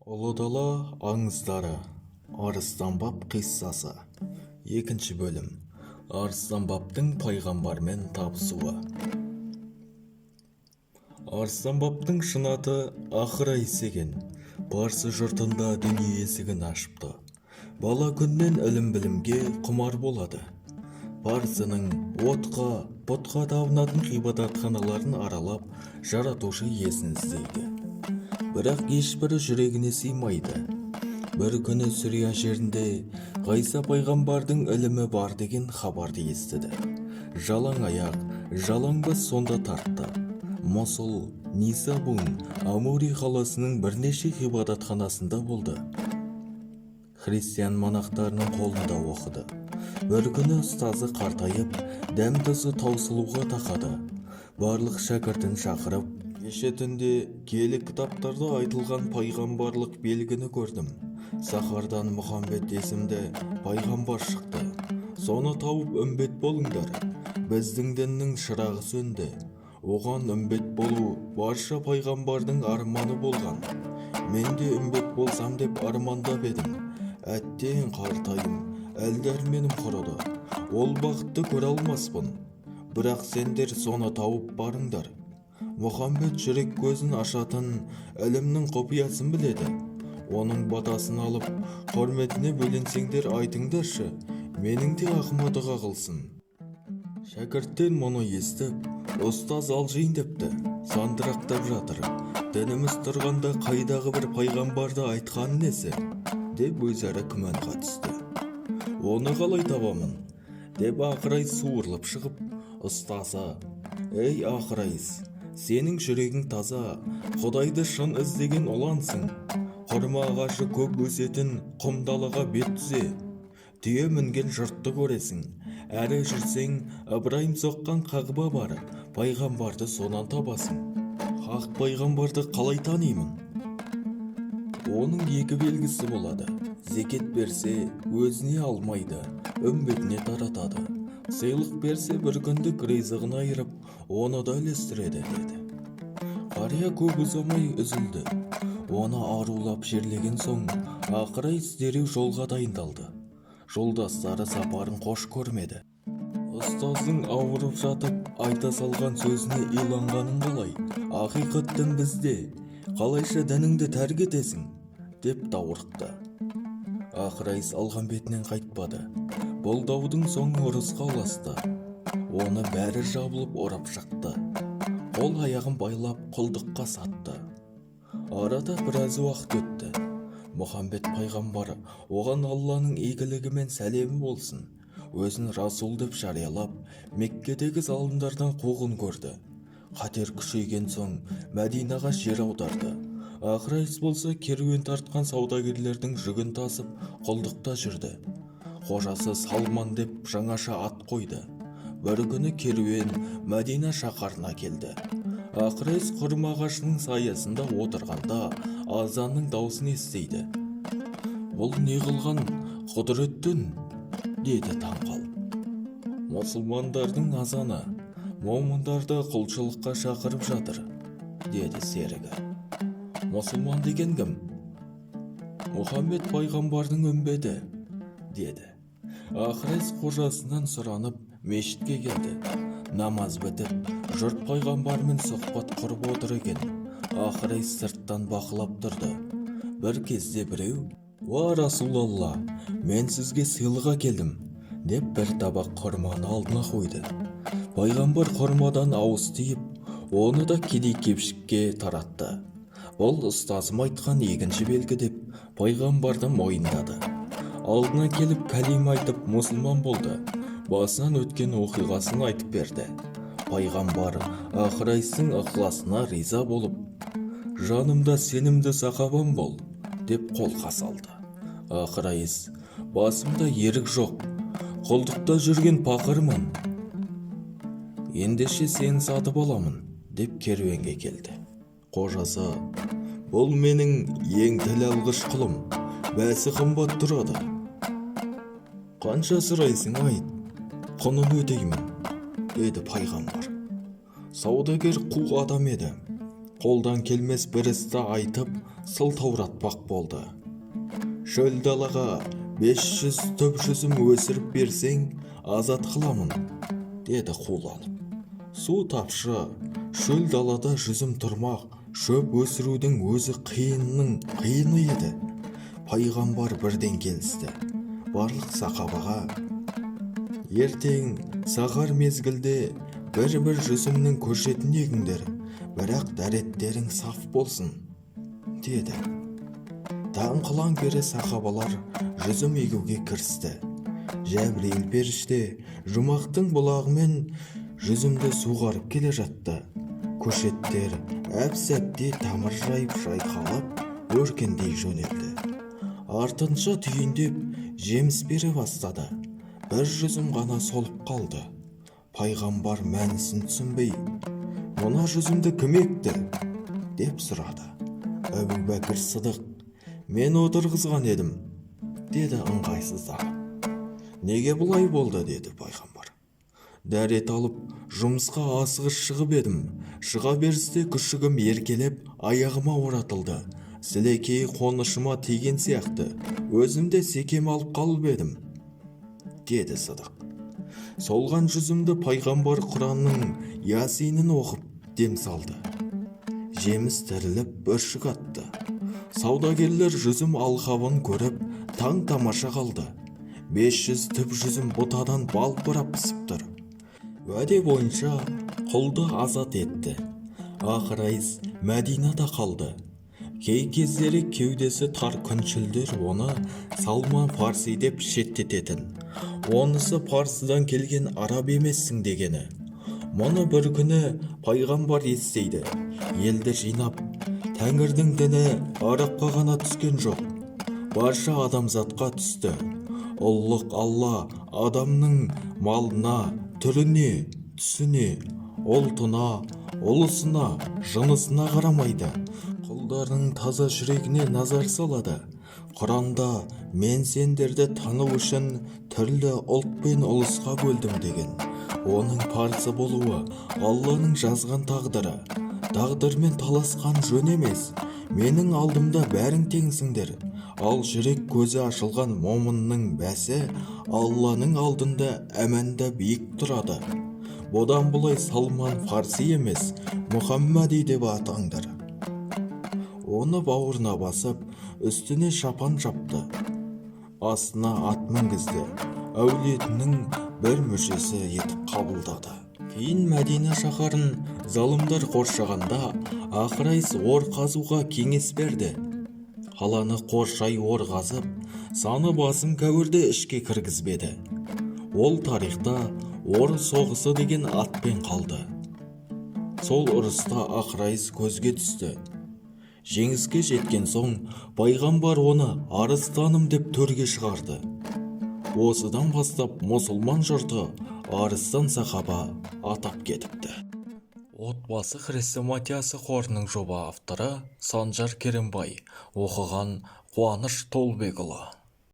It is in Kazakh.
Ұлы дала аңыздары. Арыстан баб қиссасы. Екінші бөлім. Арыстан бабтың пайғамбармен табысуы. Арыстан бабтың шын аты Ақырайыс екен. Парсы жұртында дүние есігін ашыпты. Бала күннен ілім-білімге құмар болады. Парсының отқа, бұтқа табынатын ғибадатханаларын аралап, жаратушы иесін іздейді. Бірақ ешбірі жүрегіне сыймайды. Бір күні Сүрия жерінде Ғайса пайғамбардың ілімі бар деген хабарды естіді. Жалаң аяқ, жалаң бас сонда тартты. Мұсыл, Нисабун, Амури қаласының бірнеше ғибадатханасында болды. Христиан монахтарының қолында оқыды. Бір күні ұстазы қартайып, дәм-тұзы таусылуға тақады. Барлық шәкіртін шақырып, кеше түнде киелі кітаптарда айтылған пайғамбарлық белгіні көрдім. Сахардан Мұхаммед есімді пайғамбар шықты. Соны тауып үмбет болыңдар. Біздің діннің шырағы сөнді. Оған үмбет болу барша пайғамбардың арманы болған. Мен де үмбет болсам деп армандап едім. Әттең, қартайым, әл-дәрменім құрыды. Ол бақытты көре алмаспын. Бірақ сендер соны тауып барыңдар. Мұхаммед жүрек көзін ашатын ілімнің құпиясын біледі. Оның батасын алып, құрметіне бөленсеңдер айтыңдаршы, менің де ақыма дұға қылсын. Шәкірттер мұны естіп, ұстаз алжиын депті, сандырақтап жатыр. Дініміз тұрғанда қайдағы бір пайғамбарды айтқан несі? Деп өзара күмәнға түсті. Оны қалай табамын? Деп Ақырай суырылып шығып, ұстазы, «Ей, Ақырайыс, сенің жүрегің таза, Құдайды шын іздеген ұлансың. Құрма ағашы көп өсетін құм далаға бет түзе. Түйе мінген жұртты көресің. Әрі жүрсең, Ыбырайым соққан Қағба бар, пайғамбарды сонан табасың». Хақ пайғамбарды қалай танимын? Оның екі белгісі болады. Зекет берсе, өзіне алмайды, үмбетіне таратады. Сыйлық берсе, бір күндік ризығын айырып, оны да үлестіреді, деді. Қария көп ұзамай үзілді. Оны арулап жерлеген соң, Ақырайыс дереу жолға дайындалды. Жолдастары сапарын қош көрмеді. Ұстаздың ауырып жатып айта салған сөзіне иланғаның қалай? Ақиқат дін бізде. Қалайша дініңді тәрк етесің? Деп даурықты. Ақырайыс алған бетінен қайтпады. Бұл даудың соңы ұрысқа ұласты. Оны бәрі жабылып ұрып шықты. Қол аяғын байлап құлдыққа сатты. Арада біраз уақыт өтті. Мұхаммед пайғамбар, оған Алланың игілігі мен сәлемі болсын, өзін расул деп жариялап, Меккедегі залымдардан қуғын көрді. Қатер күшейген соң Мәдинаға жер аударды. Ақырайыс болса керуен тартқан саудагерлердің жүгін тасып құлдықта жүрді. Қожасы Салман деп жаңаша ат қойды. Бір күні керуен Мәдина шаһарына келді. Ақырайыс құрма ағашының саясында отырғанда азанның даусын естиді. Бұл не қылған құдіреттің? Деді таң қалып. Мұсылмандардың азаны, момындарды құлшылыққа шақырып жатыр, деді серігі. Мұсылман деген кім? Мұхаммед пайғамбардың үмбеті, деді. Ақырайыс қожасынан сұранып мешітке келді. Намаз бітіп, жұрт пайғамбармен сұхбат құрып отыр екен. Ақырайыс сырттан бақылап тұрды. Бір кезде біреу, «Уа Расулалла, мен сізге сыйлық әкелдім», деп бір табақ құрманы алдына қойды. Пайғамбар құрмадан ауыз тиіп, оны да кедей кепшікке таратты. Бұл ұстазым айтқан екінші белгі деп пайғамбарды мойындады. Алдына келіп кәлима айтып мұсылман болды. Басынан өткен оқиғасын айтып берді. Пайғамбар Ақырайыстың ықыласына риза болып, жанымда сенімді сахабам бол, деп қолқа салды. Ақырайыс, басымда ерік жоқ, құлдықта жүрген пақырмын. Ендеше сені сатып аламын, деп керуенге келді. Қожасы, бұл менің ең тіл алғыш құлым, бәсі қымбат тұрады. Қанша сұрайсың айт, құнын өтеймін, деді пайғамбар. Саудагер қу адам еді. Қолдан келмес бір істі айтып, Сылтауратпақ болды. Шөл далаға 500 түп жүзім өсіріп берсең, азат қыламын, деді қуланып. Су тапшы, шөл далада жүзім тұрмақ, шөп өсірудің өзі қиынның қиыны еді. Пайғамбар бірден келісті. Барлық сахабаға: «Ертең сахар мезгілде бір-бір жүзімнің көшетін егіңдер, бірақ дәреттерің саф болсын», – деді. Таң қылаң бере сахабалар жүзім егуге кірісті. Жәбірейіл періште жұмақтың бұлағымен жүзімді суғарып келе жатты. Көшеттер әп сәтте тамыр жайып, жайқалып, өркендей жөнелді. Артынша түйіндеп жеміс бере бастады. Бір жүзім ғана солып қалды. Пайғамбар мәнісін түсінбей: «Мына жүзімді кім екті?» – деп сұрады. Әбу Бәкір Сыдық: «Мен отырғызған едім», – деді ыңғайсызданып. «Неге бұлай болды?» – деді пайғамбар. «Дәрет алып, жұмысқа асығыс шығып едім. Шыға берісте күшігім еркелеп аяғыма оратылды. Сілекейі қонышыма тиген сияқты. Өзім де секем алып қалып едім», – деді Сыдық. Солған жүзімді пайғамбар Құранның Ясинін оқып дем салды. Жеміс тіріліп, бүршік атты. Саудагерлер жүзім алқабын көріп, таң тамаша қалды. 500 түп жүзім бұтадан балбырап пісіп тұр. Уәде бойынша құлды азат етті. Ақырайыз Мәдинада қалды. Кей кездері кеудесі тар күншілдер оны Салман Фарси деп шеттететін. Онысы парсыдан келген араб емессің дегені. Мұны бір күні пайғамбар естиді. Елді жинап: «Тәңірдің діні арабқа ғана түскен жоқ, барша адамзатқа түсті. Ұлық Алла адамның малына, түріне, түсіне, ұлтына, ұлысына, жынысына қарамайды. Құлдарының таза жүрегіне назар салады. Құранда: "Мен сендерді тану үшін түрлі ұлт пен ұлысқа бөлдім" деген. Оның парсы болуы – Алланың жазған тағдыры. Тағдырмен таласқан жөн емес. Менің алдымда бәрің теңсіңдер. Ал жүрек көзі ашылған момынның бәсі Алланың алдында әманда биік тұрады. Бұдан бұлай Салман Фарси емес, Мұхаммади деп атаңдар». Оны бауырына басып, үстіне шапан жапты, астына ат мінгізді, әулетінің бір мүшесі етіп қабылдады. Кейін Мәдина шаһарын залымдар қоршағанда, Ақырайс ор қазуға кеңес берді. Қаланы қоршай ор қазып, саны басым кәуірді ішке кіргізбеді. Ол тарихта ор соғысы деген атпен қалды. Сол ұрыста Ақырайс көзге түсті. Жеңіске жеткен соң пайғамбар оны «арыстаным» деп төрге шығарды. Осыдан бастап мұсылман жұрты арыстан сахаба атап кетіпті. «Отбасы хрестоматиясы» қорының жоба авторы Санжар Керімбай, оқыған Қуаныш Толбекұлы.